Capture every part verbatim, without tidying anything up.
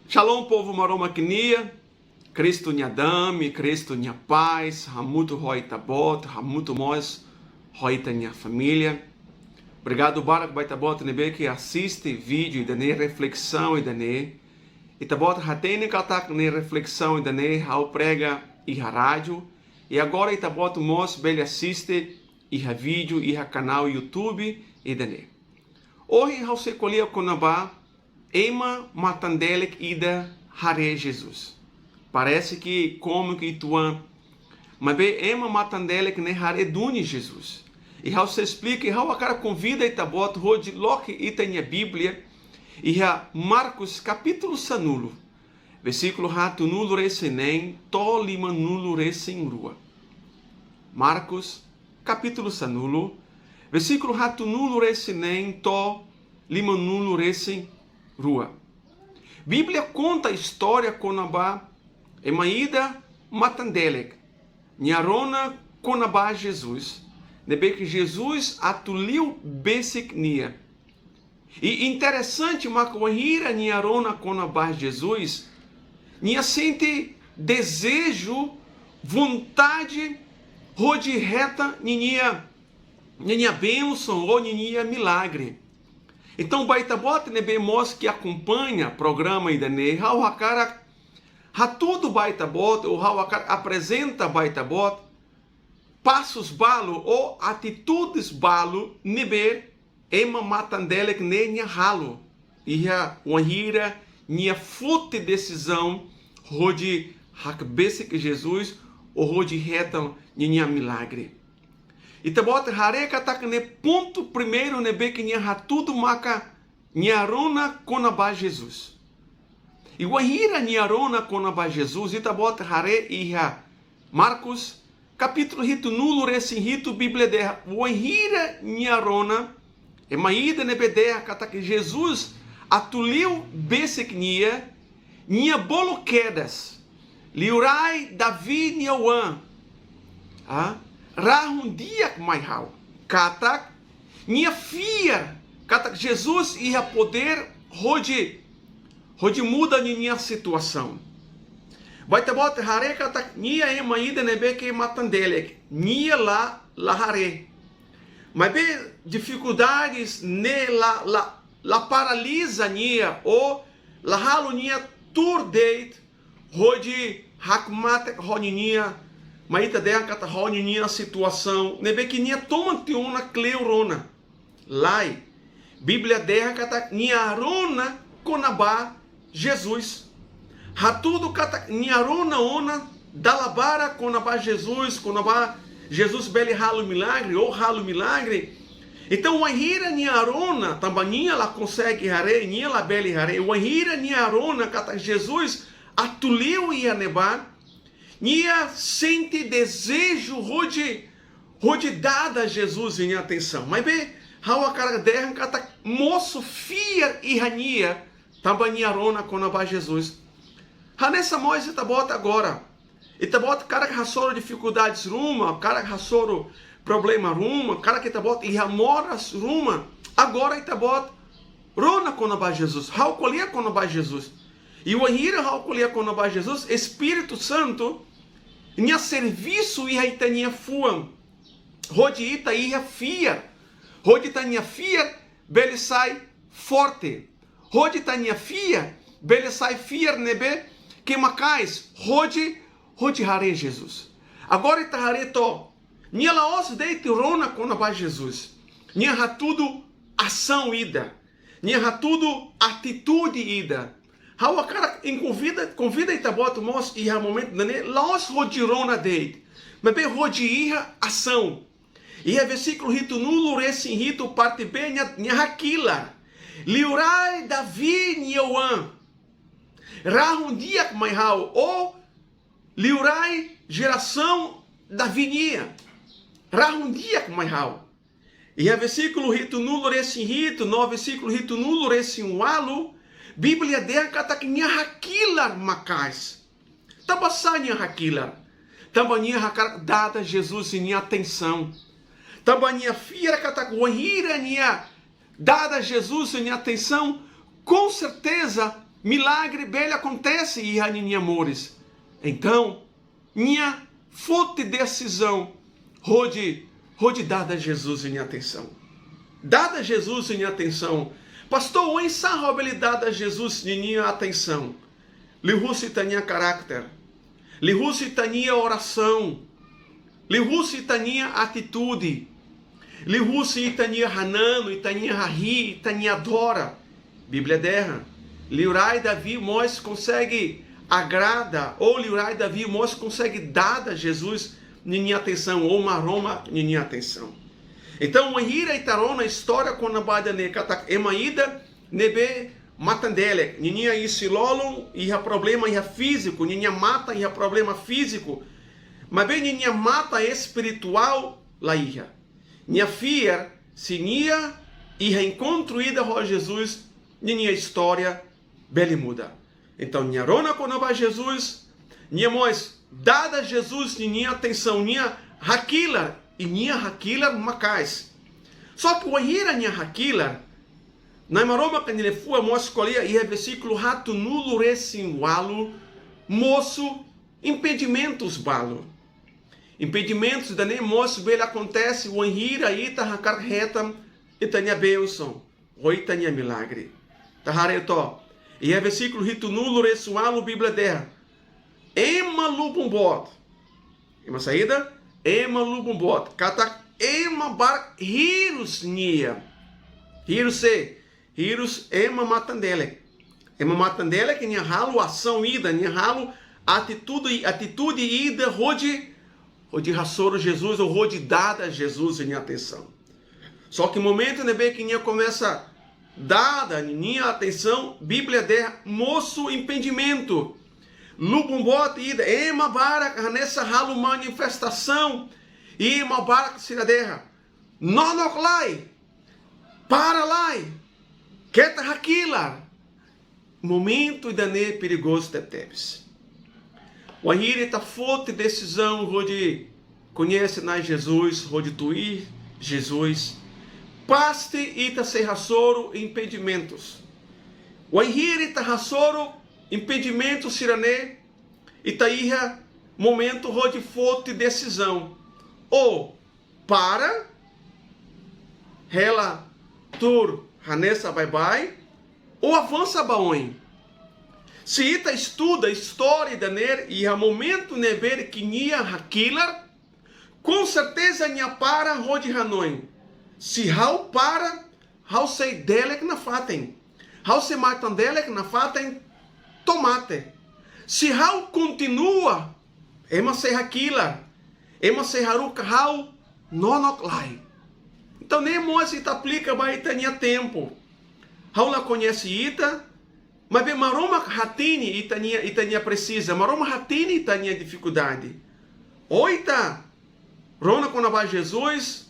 Shalom, povu Maromak nian. Kristu nia dame, Kristu nia pás hamutuk ho ita-boot, hamutuk mós ho ita-nia família. Obrigadu barak ba ita-boot ne'ebé ke asiste vídeo ida-ne'e, reflesaun ida-ne'e. Ita-boot hatene katak ne'e reflesaun ida-ne'e ha'u prega iha rádiu, i agora ita-boot mós bele asiste iha vídeo, iha kanál YouTube ida-ne'e. Ohin ha'u sei ko'alia kona-ba ema matan-delek ida haree Jesus. Parese ke kómiku uitoan, maibé ema matan-delek ne'e haree duni Jesus. I ha'u sei esplika, i ha'u hakarak konvida ita-boot hodi loke ita-nia Bíblia iha Marcos kapítulu sanulu, versíkulu haatnulu-resin-neen to'o limanulu-resin-rua. Marcos kapítulu sanulu, versíkulu haatnulu-resin-neen to'o limanulu-resin-rua. Bíblia konta istória kona-ba ema ida matan-delek, nia rona kona-ba Jesus, ne'ebé ke Jesus atu liu besik nia. I interesante maka wainhira nia rona kona-ba Jesus, nia sente dezeju, vontade, hodi hetan ninia, ninia bensaun ou ninia milagre. Entaun, ba ita-boot ne'ebé mós ke akompaña programa ida-ne'e, ha'u hakarak hatudu ba ita-boot, ou ha'u hakarak aprezenta ba ita-boot pasus balu ou atitudes balu ne'ebé ema matan-delek ne'e nia halo iha wainhira nia foti desizaun hodi hakbesik Jesus ou hodi hetan ninia milagre. Ita-boot haree katak ne'e pontu primeiru ne'ebé ke nia hatudu maka nia rona kona-ba Jesus. I wainhira nia rona kona-ba Jesus, ita-boot haree iha Marcos kapítulu hitunulu-resin-hitu, Bíblia dehan, wainhira nia rona, ema ida ne'ebé dehan katak Jesus atu liu besik nia, nia bolu kedas: Liurai David nia oan, ah, rahun-di'ak mai ha'u. Katak nia fiar katak Jesus iha podér hodi, hodi muda ninia situasaun. Ba ita-boot haree katak nia ema ida ne'ebé ke matan-delek, nia la, la haree. Maibé difikuldades ne'e la, la, la paraliza nia ou la halo nia tuur de'it hodi hakmatek ho ninia, mai ita dehan katak ho ninia situasaun ne'ebé ke nia toman tiha ona kleur ona. Lae, Bíblia dehan katak nia rona kona-ba Jesus. Hatudu katak nia rona ona dala barak kona-ba Jesus, kona-ba Jesus bele halo milagre ou halo milagre. Entaun, wainhira nia rona, tanba nia la konsege haree, nia la bele haree, wainhira nia rona katak Jesus atu liu iha ne'ebá, nia sente dezeju hodi, hodi dada Jesus ninia atensaun. Maibé ha'u hakarak dehan katak mosu fiar iha nia, tanba nia rona kona-ba Jesus. Hanesan mós ita-boot agora. Ita-boot hakarak hasoru difikuldades ruma, hakarak hasoru problema ruma, hakarak ita-boot iha moras ruma. Agora ita-boot rona kona-ba Jesus, ha'u ko'alia kona-ba Jesus. I wainhira ha'u ko'alia kona-ba Jesus, Espíritu Santu nia servisu iha ita-nia fuan, hodi ita iha fiar, hodi ita-nia fiar bele sai forte, hodi ita-nia fiar bele sai fiar ne'ebé ke maka'as, hodi, hodi haree Jesus. Agora ita haree took, nia la'ós de'it rona kona-ba Jesus, nia hatudu asaun ida, nia hatudu atitude ida. Ha'u hakarak konvida, konvida ita-boot mós iha momentu ida-ne'e, la'ós hodi rona de'it, maibé hodi iha asaun. Iha versíkulu hitunulu-resin-hitu, parte B, nia, nia hakilar: Liurai David nia oan, rahun-di'ak mai ha'u, ou Liurai jerasaun David nian, rahun-di'ak mai ha'u. Iha versíkulu hitunulu-resin-hitu no versíkulu hitunulu-resin-ualu, Bíblia dehan katak nia hakilar maka'as. Tanba sá nia hakilar? Tanba nia hakarak dada Jesus ninia atensaun. Tanba nia fiar katak wainhira nia dada Jesus ninia atensaun, com certeza milagre bele akontese iha ninia moris. Entaun, nia foti desizaun hodi, hodi dada Jesus ninia atensaun. Dada Jesus ninia atensaun. Pastór, oinsá ha'u bele dada Jesus ninia atensaun? Liuhusi ita-nia karakter. Liuhusi ita-nia orasaun. Liuhusi ita-nia atitude. Liuhusi ita-nia hananu, ita-nia hahi'i, ita-nia adora. Bíblia dehan, Liurai Davi mós konsege agrada, ou Liurai Davi mós konsege dada Jesus ninia atensaun, ou Maromak ninia atensaun. Entaun, wainhira ita rona istória kona-ba ida-ne'e katak ema ida ne'ebé matan-delek, ninia isin-lolon iha problema iha fíziku, ninia matan iha problema fíziku. Maibé ninia matan espirituál la iha. Nia fiar, se nia iha enkontru ida ho Jesus, ninia istória bele muda. Entaun, nia rona kona-ba Jesus, nia mós dada Jesus ninia atensaun, nia hakilar, i nia hakilar maka'as. Só ke wainhira nia hakilar, Nai Maromak nia liafuan mós ko'alia iha versíkulu haatnulu-resin-ualu, mosu impedimentus balu. Impedimentus ida-ne'e mós bele akontese wainhira ita hakarak hetan ita-nia bensaun, ou ita-nia milagre. Ita haree took, iha versíkulu hitunulu-resin-ualu Bíblia dehan: Ema lubun boot. Ema saida? Ema lubun boot. Katak ema barak hirus nia. Hirus sé? Hirus ema matan-delek. Ema matan-delek nia halo asaun ida, nia halo atitude, atitude ida hodi, hodi hasoru Jesus, ou hodi dada Jesus ninia atensaun. Só ke momentu ne'ebé ke nia komesa dada ninia atensaun, Bíblia dehan mosu impedimentu. Lubun boot ida, ema barak hanesan halo manifestasaun, i ema barak sira dehan: Nonook lai! Para lai! Keta hakilar! Momentu ida-ne'e perigozu tebetebes. Wainhira ita foti desizaun hodi koñese Nai Jesus, hodi tuir Jesus, pasti ita sei hasoru impedimentus. Wainhira ita hasoru impedimentus sira-ne'e, ita iha momentu hodi foti desizaun. Ou para, hela tuur hanesan baibain, ou avansa ba oin. Se ita estuda istória ida-ne'e, iha momentu ne'ebé ke nia hakilar, konserteza nia para hodi hanoin: Se ha'u para, ha'u sei delek nafatin. Ha'u sei matan-delek nafatin to'o mate. Se ha'u kontinua, ema sei hakilar, ema sei haruka ha'u nonook lai. Entaun, ne'e mós ita aplika ba ita-nia tempu. Ha'u la koñese ita, maibé Maromak hatene ita-nia, ita-nia presiza, Maromak hatene ita-nia difikuldade. Ou ita rona kona-ba Jesus,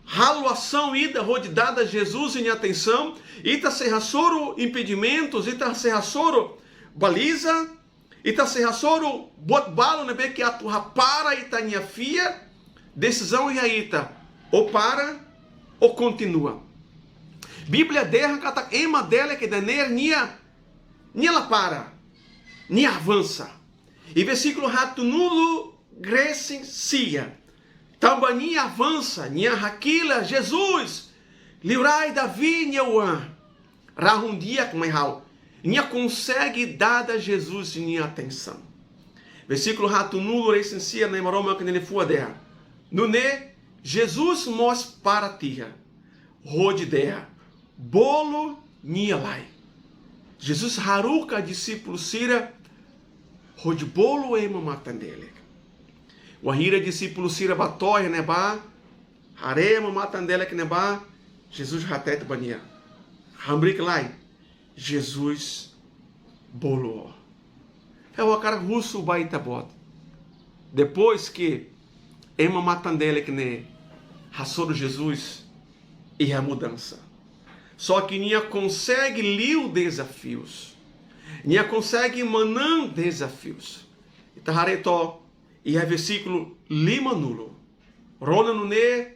halo asaun ida hodi dada Jesus ninia atensaun, ita sei hasoru impedimentus, ita sei hasoru baliza, ita sei hasoru buat balu ne'ebé ke atu hapara ita-nia fiar, desizaun iha ita, ou para, ou kontinua. Bíblia dehan katak ema delek ida-ne'e nia, nia la para, nia avansa. I versíkulu haatnulu-resin-sia. Tanba nia avansa, nia hakilar Jesus, Liurai Davi nia oan, rahun-di'ak mai ha'u. Nia konsege dada Jesus ninia atensaun. Versíkulu haatnulu-resin-sia, Nai Maromak nia liafuan dehan: Nune'e Jesus mós para tiha, hodi dehan: Bolu nia lai. Jesus haruka dixípulu sira hodi bolu ema matan-delek. Wainhira dixípulu sira bá to'o iha ne'ebá, haree ema matan-delek ne'ebá, Jesus hatete ba nia: Hamriik lai. Jesus bolu ó. Ha'u hakarak husu ba ita-boot. Depois ke ema matan-delek ne'e hasoru Jesus, iha mudansa. Só ke nia konsege liu dezafius. Nia konsege manán dezafius. Ita haree took iha versíkulu limanulu. Rona nune'e,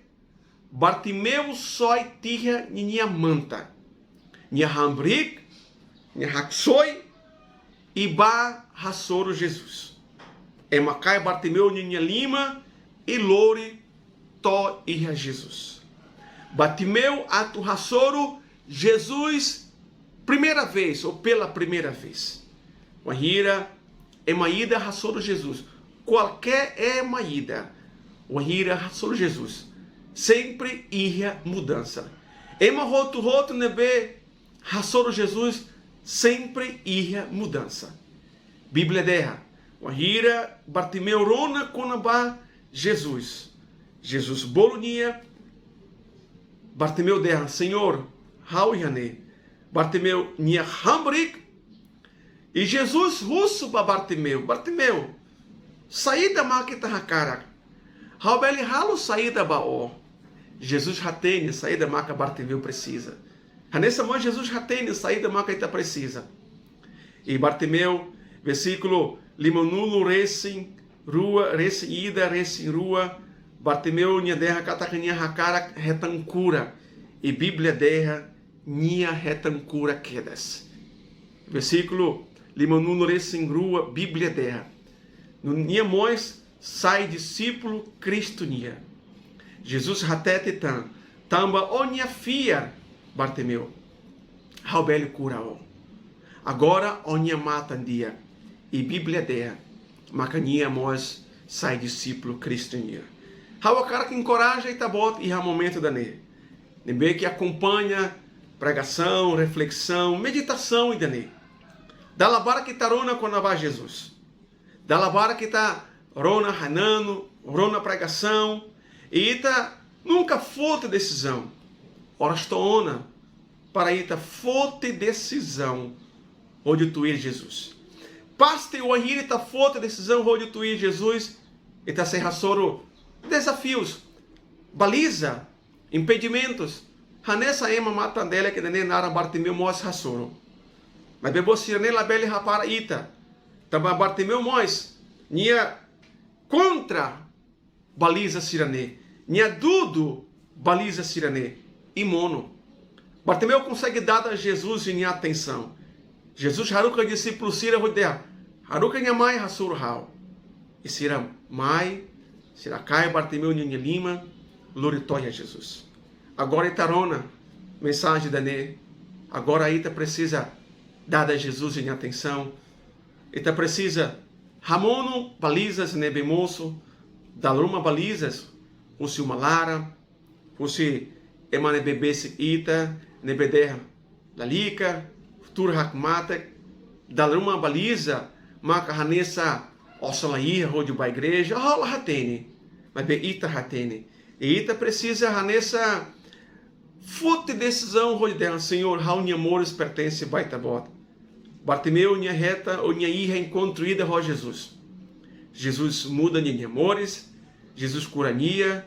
Bartimeu soe tiha ninia manta. Nia hamriik, nia haksoit, i bá hasoru Jesus. Ema kaer Bartimeu ninia liman i lori to'o iha Jesus. Bartimeu atu hasoru Jesus primeira vez ou pela primeira vez. Wainhira ema ida hasoru Jesus, kualkér ema ida, wainhira hasoru Jesus, sempre iha mudansa. Ema hotu-hotu ne'ebé hasoru Jesus, sempre iha mudansa. Bíblia dehan, wainhira Bartimeu rona kona-ba Jesus, Jesus bolu nia, Bartimeu dehan: Señór, ha'u iha ne'e. Bartimeu nia hamriik, i Jesus husu ba Bartimeu: Bartimeu, saida mak ita hakarak? Ha'u bele halo saida ba ó? Jesus hatene saida maka Bartimeu presiza. Hanesan mós Jesus hatene saida maka ita presiza. I Bartimeu, versíkulu limanulu-resin-rua, resin-ida, resin-rua, Bartimeu nia dehan katak nia hakarak hetan kura. I Bíblia dehan nia hetan kura kedas. Versíkulu limanulu-resin-rua, Bíblia dehan: Nune'e nia mós sai dixípulu Kristu nian. Jesus hatete tan: Tanba ó-nia fiar, Bartimeu, ha'u bele kura ó. Agora ó-nia matan di'ak. I Bíblia dehan maka nia mós sai dixípulu Kristu nian. Ha'u hakarak enkoraja ita-boot iha momentu ida-ne'e, ne'ebé ke akompaña pregasaun, reflesaun, meditasaun ida-ne'e. Dala barak ita rona kona-ba Jesus. Dala barak ita rona hananu, rona pregasaun, i ita nunka foti desizaun. Oras to'o ona para ita foti desizaun hodi tuir Jesus. Pasti wainhira ita foti desizaun hodi tuir Jesus, ita sei hasoru dezafius, baliza, impedimentus, hanesan ema matan-delek ida-ne'e naran Bartimeu mós hasoru. Maibé buat sira-ne'e labele hapara ita. Tanba Bartimeu mós, nia kontra baliza sira-ne'e, nia dudu baliza sira-ne'e, i monu. Bartimeu konsege dada Jesus ninia atensaun. Jesus haruka dixípulu sira hodi dehan: Haruka nia mai hasoru ha'u. I sira mai, sira kaer Bartimeu ninia liman, lori to'o iha Jesus. Agora ita rona mensajen ida-ne'e. Agora ita presiza dada Jesus ninia atensaun. Ita presiza hamonu balizas ne'ebé mosu, dala ruma balizas husi uma laran, husi ema ne'ebé besik ita, ne'ebé dehan: Lalika, futur hakmatek. Dala ruma baliza maka hanesan: Ó sala iha hodi bá igreja, ha'u la hatene. Maibé ita hatene. I ita presiza hanesan foti desizaun hodi dehan: Señór, ha'u-nia moris pertense ba Ita-Boot. Bartimeu nia hetan, ou nia iha enkontru ida ho Jesus. Jesus muda ninia moris, Jesus kura nia,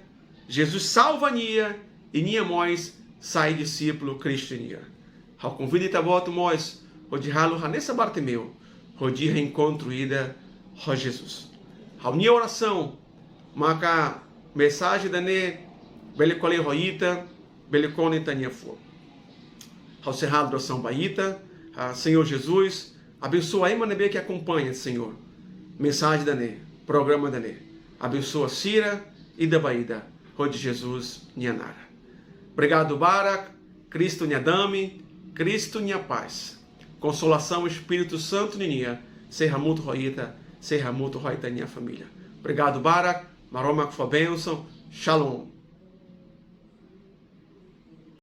Jesus salva nia, i nia mós sai dixípulu Kristu nian. Ha'u konvida ita-boot mós hodi halo hanesan Bartimeu, hodi iha enkontru ida ho Jesus. Ha'u-nia orasaun maka mensajen ida-ne'e bele ko'alia ho ita, bele kona ita-nia fuan. Ha'u sei halo orasaun ba ita. Ah, Señór Jesus, abensoa ema ne'ebé ke akompaña, Señór, mensajen ida-ne'e, programa ida-ne'e. Abensoa sira ida ba ida, hodi Jesus nia naran. Obrigadu barak. Kristu nia dame, Kristu nia pás, konsolasaun Espíritu Santu ninian sei hamutuk ho ita, sei hamutuk ho ita-nia família. Obrigadu barak. Maromak fó bensaun. Shalom.